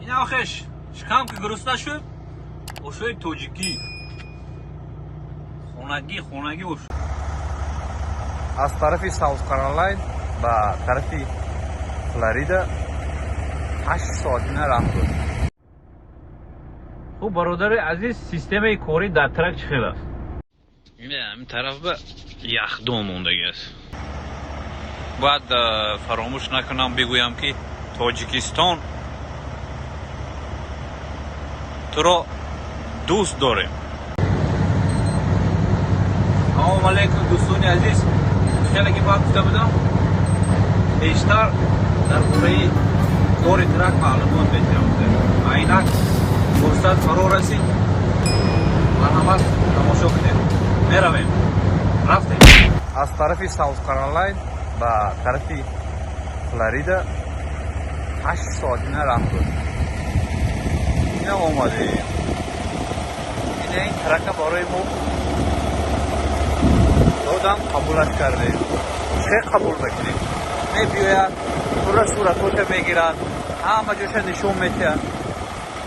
Ина охеш шикам ки гурусна шуд, ошои тоҷикӣ, хонагӣ, хонагӣ ош. Аз тарафи Саут Каролайн ба тарафи Флорида 8 соатина раҳ буд. Хуб, бародари азиз, системаи корӣ дар трак чӣ хел аст? Ина ҳамин тараф ба яхдон мондагӣ аст. Бояд фаромӯш накунам, бигӯям, ки Тоҷикистон, туро дӯст дорем. Салому алайкум, дӯстони азиз. Хеле ки бояд гуфта будам, бештар дар бораи кори трак маълумот медиҳам. Айнак фурсат фаро расид, марҳамат, тамошо кунед. Меравем, рафтем. Аз тарафи Саут Каролайн ба тарафи Флорида 8 соатина раҳ буд. Ина омадем, ина ин трака барои мо додам, қабулаш кардем. Чӣ қабул мекунем? Мебиёяд, пурра суратҳоша мегирад, ҳама ҷоша нишон метиҳад,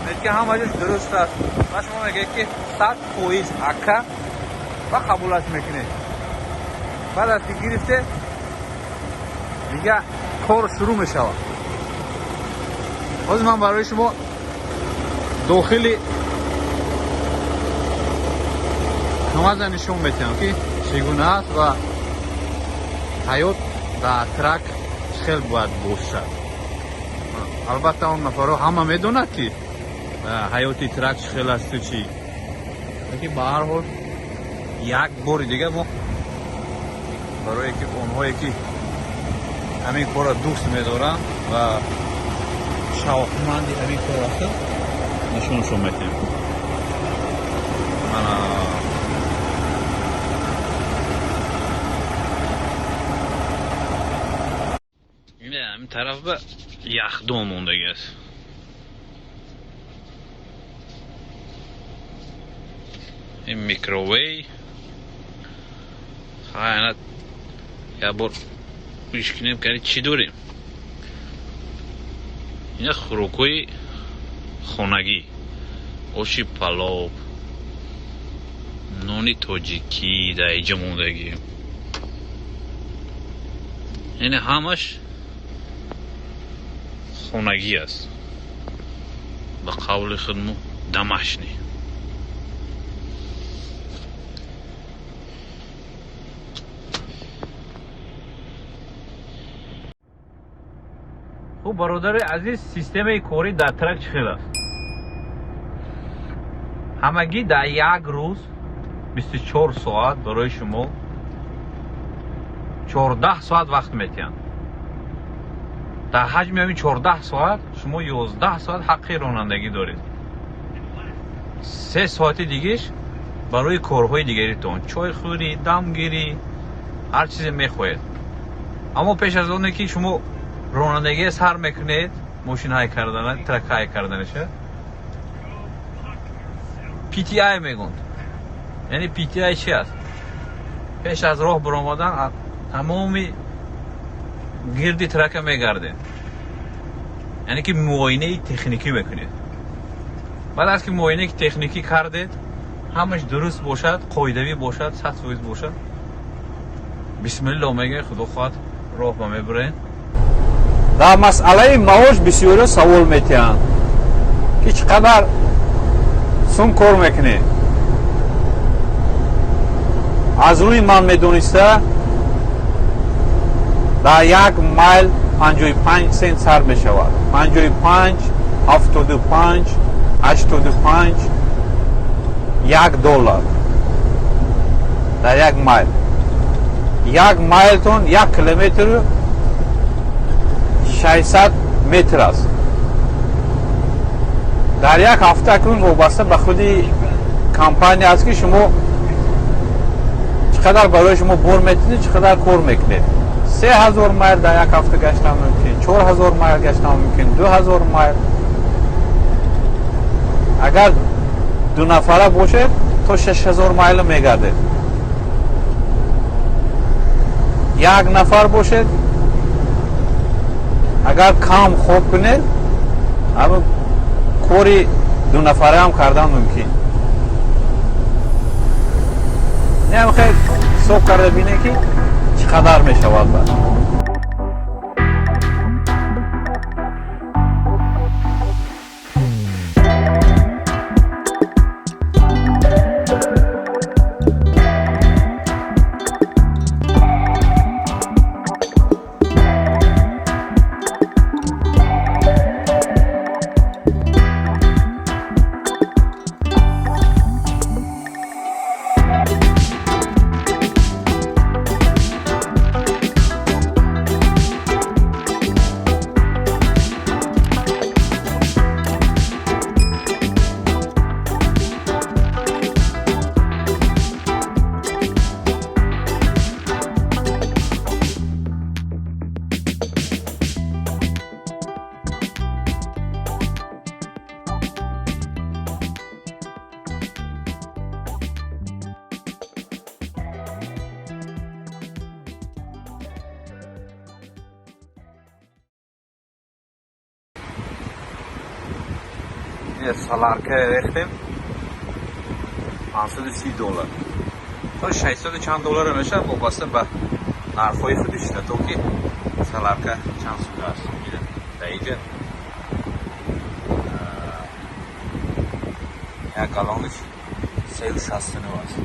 мегӯяд, ки ҳама ҷош дуруст аст ва шумо мегӯед, ки 100% ака, ва қабулаш мекунед. Баъд аз ки гирифте, дига кор шурӯъ мешавад. Ҳозир ман барои шумо дохили КамАЗа нишон метиҳам, ки чӣ гуна аст ва ҳаёт дар трак чӣ хел бояд бошад. Албатта, он нафарҳо ҳама медонад, ки ҳаёти трак чӣ хел асту чӣ, лекин ба ҳар ҳол як бори дига мо барое ки онҳое ки ҳамин корро дӯст медоранд ва шавқманди ҳамин кор ҳастанд, нишоншон метиҳем. Мана, ина ҳамин тараф ба яхдон мондагӣ аст. Ин microwave ана як бор гӯш кунем, кани чӣ дорем. Ина хӯрокҳои хонагӣ: оши палов, нони тоҷикӣ дар иҷо мондагӣ, яъне ҳамаш хонагӣ аст, ба қавли худмо домашний. Хуб, бародари азиз, системаи корӣ дар трак чӣ хел аст? Ҳамагӣ дар як рӯз 24 соат барои шумо 14 соат вақт метиҳанд. Дар ҳаҷми ҳамин 14 соат шумо 11 соат ҳаққи ронандагӣ доред, 3 соати дигиш барои корҳои дигаритон: чойхӯрӣ, дамгирӣ, ҳар чизе мехоҳед. Аммо пеш аз оне ки шумо ронандагие сар мекунед, мошин ҳай кардана, трак ҳай карданаша PTI мегӯнд. Яъне PTI чи аст? Пеш аз роҳ баромадан тамоми гирди трака мегардед, яъне ки муоинаи техникӣ мекунед. Баъд аз ки муоинаи техникӣ кардед, ҳамаш дуруст бошад, қоидавӣ бошад, 100% бошад, бисмилло мегӯед, худо хоҳад, роҳ ба мебуред. Дар масъалаи маош бисёриҳо савол метиҳанд, ки чӣ қадар сум кор мекунед. Аз рӯи ман медониста, дар як майл 55 сент сар мешавад: 55, 75, 85, 1 доллар дар як майл. Як майлтон 1 километру 600 метр аст. Дар як ҳафта акнун вобаста ба худи компания аст, ки шумо чӣ қадар барои шумо бор метунед, чӣ қадар кор мекунед. 3000 майл дар як ҳафта гаштан мумкин, 4000 майл гаштан мумкин, 2000 майл. Агар дунафара бошед, то 6000 майл мегардед. Як нафар бошед, агар кам хоб кунед, Кори дунафараам кардан мумкин. Не хел ҳисоб карда бинед, ки чӣ қадар мешавад. Ба солярка рехтем, 530 доллар то 600 чанд доллар мешавад, вобаста ба нархҳои худи штато, ки солярка чанд сум аст. Дар инҷа як галлонаш 3,69 аст.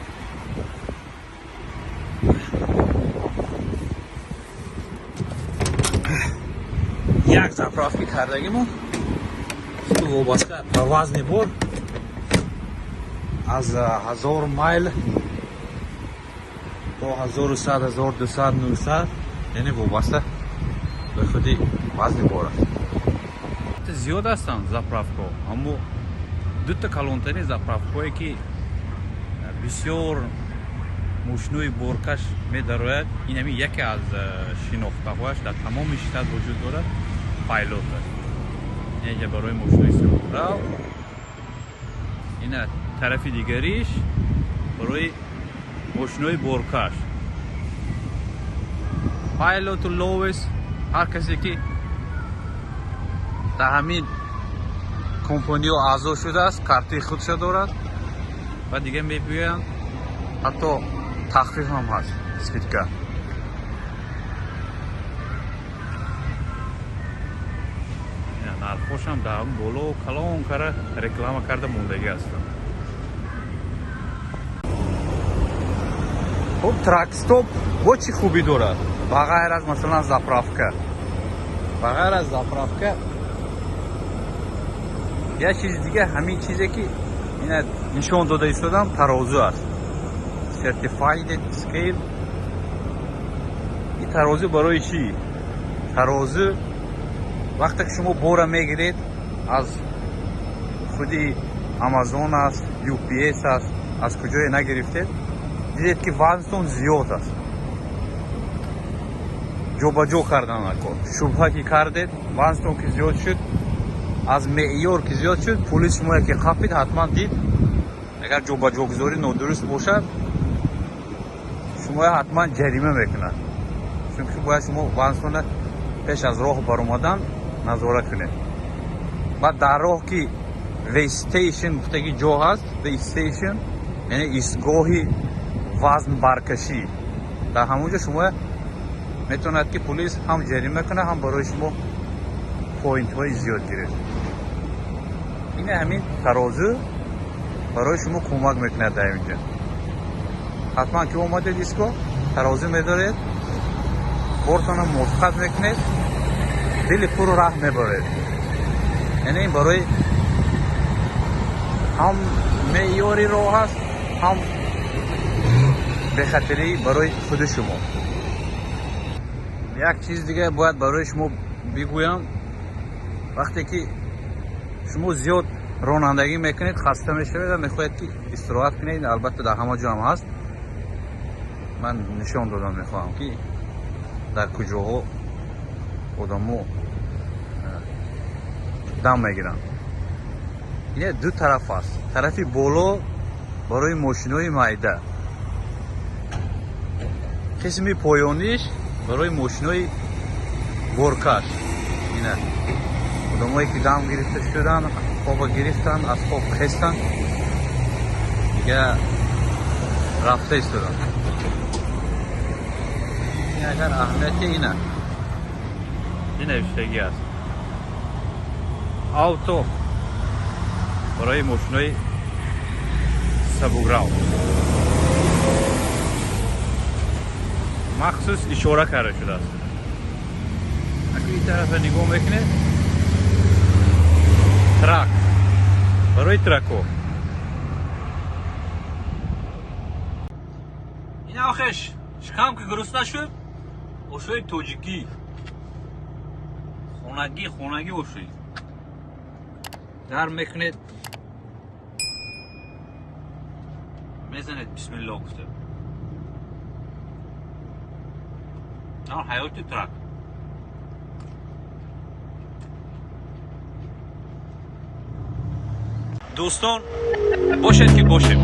Як заправка кардагимон вобаста ба вазни бор аз 1000 майл то 1100, 1200, 900, яъне вобаста ба худи вазни бор аст. Зиёд ҳастанд заправкаҳо, аммо дута калонтарин заправкаҳое, ки бисёр мошинои боркаш медарояд, ин ҳамин яке аз шинохтаҳояш дар тамоми штат вуҷуд дорад, Pilot аст. Инҷа барои мошинои сабукрав, ина тарафи дигариш барои мошинои боркаш. Pilot у Love's, ҳар касе ки дар ҳамин компаниё аъзо шудааст, картаи худша дорад ва дига мебиёянд, ҳатто тахфиф ҳам ҳаст, скидка. Нархҳошам дар боло калон кара реклама карда мондагӣ ҳастанд. Хуб, truck stop бо чӣ хубӣ дорад, ба ғайр аз, масалан, заправка? Ба ғайр аз заправка як чизи дига, ҳамин чизе ки ина нишон дода истодам, тарозу аст, certified scale. Ин тарозу барои чӣ? Тарозу вақте ки шумо бора мегиред, аз худи Амазон аст, UPS аст, аз куҷое нагирифтед, дидед, ки вазнтон зиёд аст, ҷобаҷо кардан накор, шубҳа ки кардед, вазнтон ки зиёд шуд, аз меъёр ки зиёд шуд, полис шумоя ки қапид, ҳатман дид, агар ҷобаҷогузорӣ нодуруст бошад, шумоя ҳатман ҷарима мекунад, чунки бояд шумо вазнтона пеш аз роҳ баромадан назора кунед. Баъд дар роҳ ки weigh station гуфтаги ҷо ҳаст, weigh station яъне истгоҳи вазнбаркашӣ, дар ҳамон ҷо шумо метавонад, ки полис ҳам ҷарима кунад, ҳам барои шумо point ҳои зиёд гиред. Ина ҳамин тарозу барои шумо кӯмак мекунад дар инҷа. Ҳатман ки омадед истгоҳ, тарозу медоред, бортона мувофиқат мекунед, дили пуру раҳ мебаред. Яъне ин барои ҳам меъёри роҳ аст, ҳам бехатарӣ барои худи шумо. Як чиз дига бояд барои шумо бигӯям: вақте ки шумо зиёд ронандагӣ мекунед, хаста мешавед ва мехоҳед, ки истироҳат кунед, албатта дар ҳама ҷо ҳам ҳаст, ман нишон додам мехоҳам, ки дар куҷоҳо одамо дам мегиранд. Ина ду тараф аст: тарафи боло барои мошинои майда, қисми поёниш барои мошинои боркаш. Ина Одамое ки дам гирифта шуданд, хоба гирифтанд, аз хоб хестанд, дига рафта истоданд. Агар аҳамияти ина ин навиштагӣ аст, авто барои мошинои сабукрав махсус ишора карда шудааст. Аку ин тарафа нигоҳ мекунед, трак, барои трако. Ина охеш шикам ки гурусна шуд, ошои тоҷикӣ, хонагӣ, хонагӣ ошои гарм мекунед, мезанед, бисмилло гуфта. Ҳаёти трак. Дӯстон, бошед ки бошем,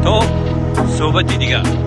то суҳбати дигар.